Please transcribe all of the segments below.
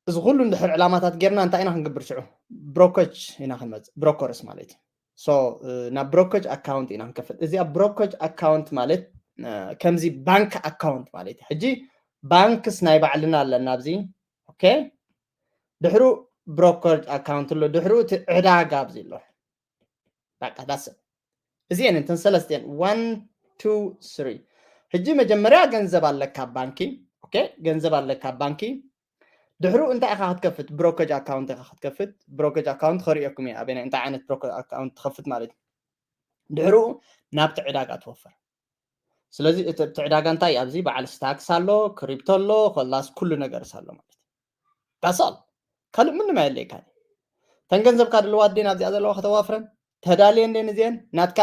እዚ ኩሉ እንድሕር ዕላማታት ጌርና እንታይ ኢና ክንገብር ሽዑ? ብሮከጅ ኢና ክንመፅእ፣ ብሮከርስ ማለት እዩ። So ናብ ብሮከጅ ኣካውንት ኢና ክንከፍት። እዚኣ ብሮከጅ ኣካውንት ማለት ከምዚ ባንክ ኣካውንት ማለት እዩ። ሕጂ ባንክስ ናይ ባዕልና ኣለና ኣብዚ። ኦኬ፣ ድሕሩ ብሮከጅ ኣካውንት ኣሎ፣ ድሕሩ እቲ ዕዳጋ ኣብዚ ኣሎ። በቃ that's it። እዚኤን እንተን ሰለስቲኤን one two three። ሕጂ መጀመርያ ገንዘብ ኣለካ ባንኪ። ኦኬ፣ ገንዘብ ኣለካ ባንኪ። ድሕሩ እንታይ ኢኻ ክትከፍት? ብሮከጅ ኣካውንት ኢኻ ክትከፍት። ብሮከጅ ኣካውንት ከርእየኩም እየ ኣበይ እንታይ ዓይነት ብሮከጅ ኣካውንት ትኸፍት ማለት እዩ። ድሕሩ ናብቲ ዕዳጋ ትወፍር። ስለዚ እቲ ዕዳጋ እንታይ ኣብዚ በዓል ስታክስ ኣሎ፣ ክሪፕቶ ኣሎ፣ ኮላስ ኩሉ ነገር ኣሎ ማለት እዩ። ዳሳል ካልእ ምንም ኣየለካ። ተን ገንዘብካ ድልዋ ድን ኣብዚኣ ዘለዋ ከተዋፍረን ተዳልየ እንዴን እዚአን ናትካ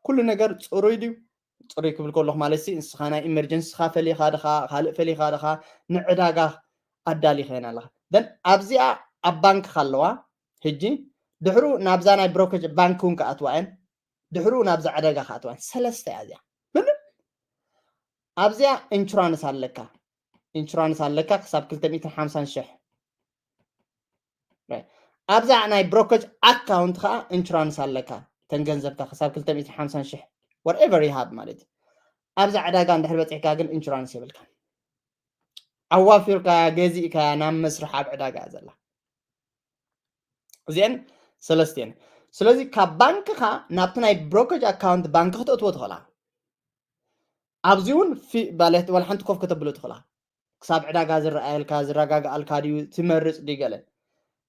ኩሉ ነገር ፅሩይ ድዩ? ፅሩይ ክብል ከለኹ ማለት ሲ ንስኻ ናይ ኢመርጀንሲ ኻ ፈሊኻ ድኻ ካልእ ፈሊኻ ድኻ ንዕዳጋ ኣዳሊኻ ኣለኻ። ደን ኣብዚኣ ኣብ ባንክ ኣለዋ። ሕጂ ድሕሩ ናብዛ ናይ ብሮከጅ ባንክ እውን ክኣትዋ እየን። ድሕሩ ናብዛ ዕዳጋ ክኣትዋ እየን። ሰለስተ እያ እዚኣ። ምንም ኣብዚኣ ኢንሹራንስ ኣለካ። ኢንሹራንስ ኣለካ ክሳብ ክልተ ሚእትን ሓምሳን ሽሕ። ኣብዛ ናይ ብሮከጅ ኣካውንት ከዓ ኢንሹራንስ ኣለካ። ተን ገንዘብካ ክሳብ ክልተ ሚእትን ሓምሳን ሽሕ whatever you have ማለት እዩ። ኣብዛ ዕዳጋ እንድሕር በፂሕካ ግን ኢንሹራንስ የብልካ። ኣዋፊርካ ገዚእካ ናብ መስርሕ ኣብ ዕዳጋ እያ ዘላ። እዚአን ሰለስቲአን። ስለዚ ካብ ባንክኻ ናብቲ ናይ ብሮከጅ ኣካውንት ባንክ ክተእትዎ ትኽእላ። ኣብዚ እውን ማለት ዋላ ሓንቲ ኮፍ ከተብሎ ትኽእላ። ክሳብ ዕዳጋ ዝረኣየልካ ዝረጋግኣልካ ድዩ ትመርፅ ድዩ ገለ።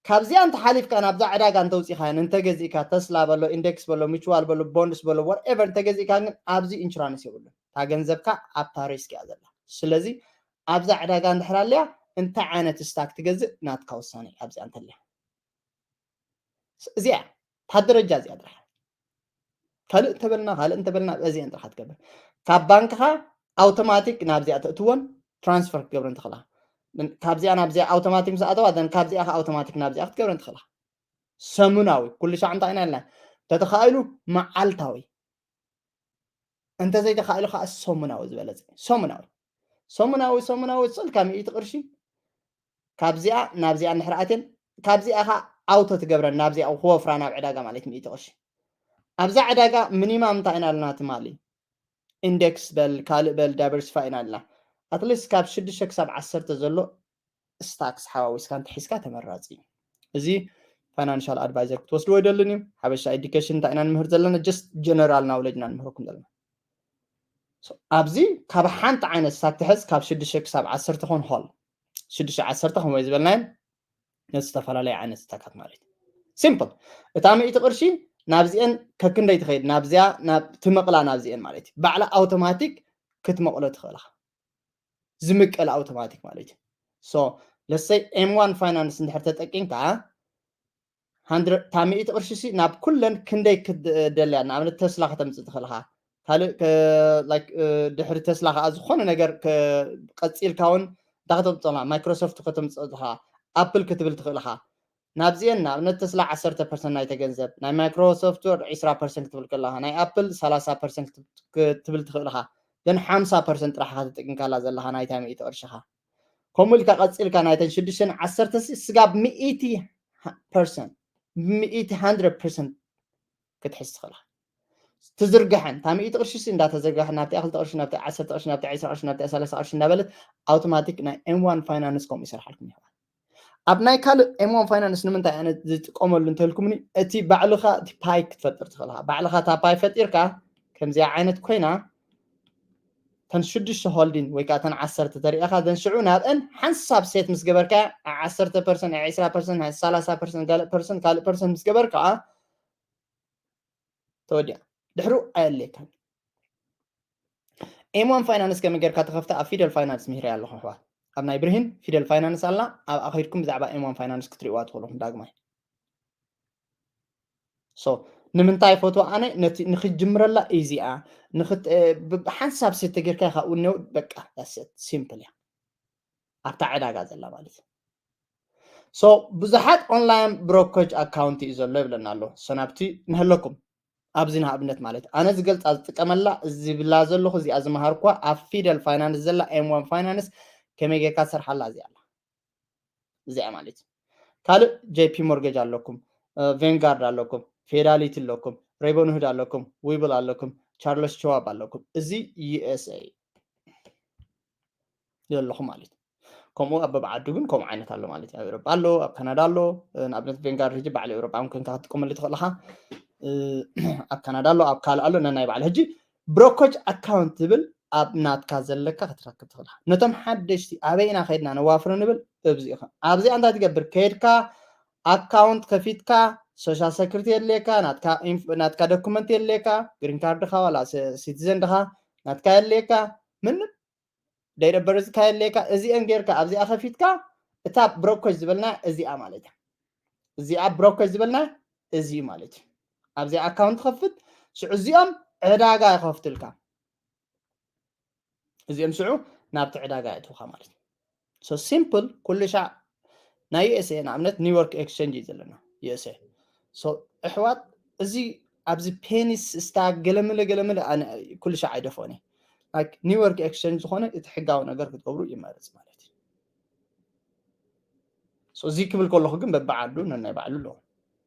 ካብዚኣ እንተሓሊፍካ ናብዛ ዕዳጋ እንተውፂኻየን እንተገዚእካ ተስላ በሎ ኢንዴክስ በሎ ሚቹዋል በሎ ቦንድስ በሎ whatever እንተገዚእካ ግን ኣብዚ ኢንሹራንስ የብሉን። እታ ገንዘብካ ኣብታ ሪስክ እያ ዘላ። ስለዚ ኣብዛ ዕዳጋ እንድሕር ኣልያ እንታይ ዓይነት ስታክ ትገዝእ ናትካ ውሳነ ኣብዚኣ እንተልያ። እዚኣ እታ ደረጃ እዚኣ ጥራሕ ካልእ እንተበልና ካልእ እንተበልና በዚአን ጥራሕ ትገብር። ካብ ባንክኻ ኣውቶማቲክ ናብዚኣ ተእትወን ትራንስፈር ክትገብረን ትኽእላ። ካብዚኣ ናብዚኣ ኣውቶማቲክ ምስ ኣተዋ ዘን ካብዚኣ ከ ኣውቶማቲክ ናብዚኣ ክትገብረን ትኽእላ። ሰሙናዊ ኩሉ ሻዕ እንታይ ኢና ኢልና ተተኻኢሉ መዓልታዊ እንተዘይተኻኢሉ ከዓ ሰሙናዊ ዝበለፀ ሰሙናዊ ሰሙናዊ ሰሙናዊ ፅልካ ሚእቲ ቅርሺ ካብዚኣ ናብዚኣ እንድሕር ኣትየን ካብዚኣ ከዓ ኣውቶ ትገብረን ናብዚኣ ክወፍራ ናብ ዕዳጋ ማለት ሚእቲ ቅርሺ ኣብዛ ዕዳጋ ሚኒማም እንታይ ኢና ኣለና ትማሊ ኢንዴክስ በል ካልእ በል ዳይቨርሲፋይ ኢና ኣለና ኣትሊስት ካብ ሽዱሽተ ክሳብ ዓሰርተ ዘሎ ስታክስ ሓዋዊስካ እንተሒዝካ ተመራፂ እዩ እዚ ፋይናንሻል ኣድቫይዘር ክትወስድዎ ይደልን እዩ ሓበሻ ኤዱኬሽን እንታይ ኢና ንምህር ዘለና ጀስት ጀነራል ናውለጅ ኢና ንምህረኩም ዘለና ኣብዚ ካብ ሓንቲ ዓይነት ስታክ ትሕዝ ካብ ሽዱሽተ ክሳብ ዓሰርተ ኮን ሆል ሽዱሽተ ዓሰርተ ከምኡ ዝበልናየን ነቲ ዝተፈላለየ ዓይነት ስታካት ማለት እዩ ሲምፕል እታ ሚእቲ ቅርሺ ናብዚአን ከክንደይ ትኸይድ ናብዚኣ ትመቕላ ናብዚአን ማለት እዩ ባዕላ ኣውቶማቲክ ክትመቕሎ ትኽእልኻ ዝምቀል ኣውቶማቲክ ማለት እዩ so let's say M one finance እንድሕር ተጠቂምካ እታ ሚእቲ ቅርሺ ሲ ናብ ኩለን ክንደይ ክትደልያ ንኣብነት ተስላ ከተምፅእ ትኽእልኻ ካልእ ድሕሪ ተስላ ከዓ ዝኾነ ነገር ቀፂልካ እውን እንታይ ከተምፅእላ ማይክሮሶፍት ከተምፅእ ትኽእልኻ ኣፕል ክትብል ትኽእልኻ ናብዚአን ንኣብነት ተስላ ዓሰርተ ፐርሰንት ናይተ ገንዘብ ናይ ማይክሮሶፍት ወርድ ዒስራ ፐርሰንት ክትብል ከለኻ ናይ ኣፕል ሰላሳ ፐርሰንት ክትብል ትኽእልኻ ግን ሓምሳ ፐርሰንት ጥራሕ ኢኻ ተጠቂምካላ ዘለኻ ናይታ ሚእቲ ቅርሽኻ ከምኡ ኢልካ ቀፂልካ ናይተን ሽዱሽተን ዓሰርተ ስጋብ ሚእቲ ፐርሰንት ሚእቲ ሃንድረድ ፐርሰንት ክትሕዝ ትኽእልኻ ትዝርግሐን እታ ሚእቲ ቅርሺ ሲ እንዳተዘርግሐ ናብቲ ክልተ ቅርሺ ናብቲ ዓሰርተ ቅርሺ ናብቲ ዕስራ ቅርሺ ናብቲ ሰላሳ ቅርሺ እንዳበለት ኣውቶማቲክ ናይ M one finance ከምኡ ይሰርሓልኩም ይኽእል ኣብ ናይ ካልእ M one finance ንምንታይ ኣነ ዝጥቀመሉ እንተልኩምኒ እቲ ባዕልኻ እቲ ፓይ ክትፈጥር ትኽእልኻ ባዕልኻ እታ ፓይ ፈጢርካ ከምዚኣ ዓይነት ኮይና ተን ሽዱሽተ ሆልዲን ወይ ከዓ ተን ዓሰርተ ተሪእኻ ዘን ሽዑ ናብአን ሓንሳብ ሴት ምስ ገበርካ ዓሰርተ ፐርሰንት ዕስራ ፐርሰንት ሰላሳ ፐርሰንት ካልእ ፐርሰንት ካልእ ፐርሰንት ምስ ገበርካ ተወዲኣ ድሕሩ ኣየድልየካን M one finance ከመይ ጌርካ ተኸፍተ ኣብ ፊደል ፋይናንስ ምሂረ ኣለኹ ኣሕዋት ኣብ ናይ ብርሂን ፊደል ፋይናንስ ኣላ ኣብ ኣኸይድኩም ብዛዕባ M one finance ክትሪእዋ ትኽእልኹም ዳግማይ so ንምንታይ ፈትዋ ኣነ ነቲ ንክትጅምረላ ኢዚኣ ሓንሳብ ሴት ተጌርካ ኢኻ እውን በቃ ዳሰት ሲምፕል እያ ኣብታ ዕዳጋ ዘላ ማለት እዩ so ብዙሓት online brokerage account እዩ ዘሎ ይብለና ኣሎ so ናብቲ ንህለኩም ኣብዚ ንኣብነት ማለት ኣነ ዝገልፃ ዝጥቀመላ ዝብላ ዘለኹ እዚኣ ዝመሃርኳ ኣብ ፊደል ፋይናንስ ዘላ M one finance ከመይ ጌርካ ትሰርሓላ እዚኣ ኣላ እዚኣ ማለት እዩ። ካልእ ጄፒ ሞርጌጅ ኣለኩም፣ ቬንጋርድ ኣለኩም፣ ፌዳሊቲ ኣለኩም፣ ሬቦንሁድ ኣለኩም፣ ዊብል ኣለኩም፣ ቻርለስ ሸዋብ ኣለኩም። እዚ ዩኤስኤ ዘለኹ ማለት እዩ። ከምኡ ኣብ በብዓዱ ግን ከምኡ ዓይነት ኣሎ ማለት እዩ። ኣብ ኤውሮጳ ኣሎ፣ ኣብ ካናዳ ኣሎ። ንኣብነት ቬንጋርድ ሕጂ በዓል ኤውሮጳ እውን ኮንካ ክትጥቀመሉ ትኽእል ኢኻ። ኣብ ካናዳ ኣሎ፣ ኣብ ካልእ ኣሎ፣ ነናይ ባዕሉ። ሕጂ ብሮኮጅ ኣካውንት ዝብል ኣብ ናትካ ዘለካ ክትረክብ ትኽእል ኢኻ። ነቶም ሓደሽቲ ኣበይና ከይድና ነዋፍሮ ንብል፣ እዚ ኢኻ። ኣብዚኣ እንታይ ትገብር? ከይድካ ኣካውንት ከፊትካ፣ ሶሻል ሰክሪቲ የድልየካ፣ ናትካ ዶኩመንት የድልየካ፣ ግሪን ካርድ ድኻ ዋላ ሲቲዘን ድኻ፣ ናትካ የድልየካ፣ ምንም ዴት ኦፍ በርዝ የድልየካ። እዚአን ጌርካ ኣብዚኣ ከፊትካ፣ እታ ብሮኮጅ ዝበልና እዚኣ ማለት እያ። እዚኣ ብሮኮጅ ዝበልና እዚ ማለት እዩ። ኣብዚኣ ኣካውንት ከፍት፣ ሽዑ እዚኦም ዕዳጋ ይኸፍትልካ። እዚኦም ሽዑ ናብቲ ዕዳጋ የእትውካ ማለት እዩ። ሶ ሲምፕል። ኩሉ ሻዕ ናይ ዩኤስኤ ንኣብነት ኒውዮርክ ኤክስቸንጅ እዩ ዘለና። ዩኤስኤ ኣሕዋት፣ እዚ ኣብዚ ፔኒስ ስታክ ገለመለ ገለመለ ኩሉ ሻዕ ኣይደፍኦን። ኒውዮርክ ኤክስቸንጅ ዝኾነ እቲ ሕጋዊ ነገር ክትገብሩ ይመርፅ ማለት እዩ። እዚ ክብል ከለኹ ግን በብዓዱ ነናይ ባዕሉ ኣለዎ።